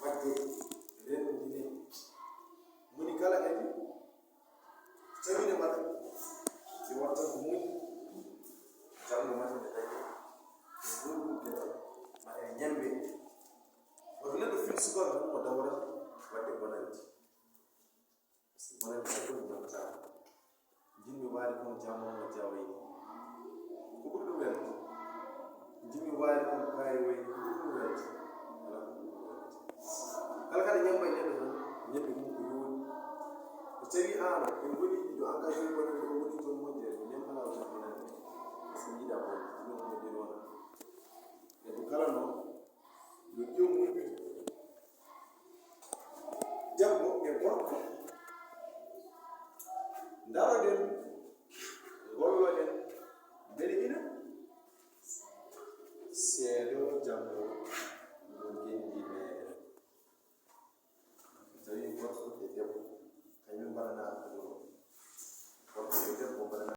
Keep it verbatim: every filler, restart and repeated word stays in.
Waɗde renndine moni kala kadi, tawi ne mbaɗa, yo waɗtan ko moni, janngo mata nde dañi, e ɗum ɗum geɗal, ma e ñambe. Wata neɗɗo fin subaka tan mo dawrata waɗde bonande. Parce que bonande kadi ko ɗum waɗata. Njiɗmi waade kono jamma o jawayni. Ko ɓuri ɗum welde? Njiɗmi waade kono kaari wayni. Ko ɓuri ɗum welde? Alaa ko ɓuri ɗum welde. Kala kadi ñamba e neɗɗo tan, ñambi mum ko yooɗi. So tawi aan en ngoni ɗo engagé woni ɗo woni joom moƴƴere, ñambala o jabinande. Parce que njiɗa bonde, ɗum ko moƴƴere wona. Neɗɗo kala noon, yo ƴeew moƴƴude. Debbo e gorko, ndaroɗen, ngolloɗen, mbele ina seedo janngo ngon ngenndi meeɗen. Tawi gorko e debbo, kañum mbaɗanaa ko ɗum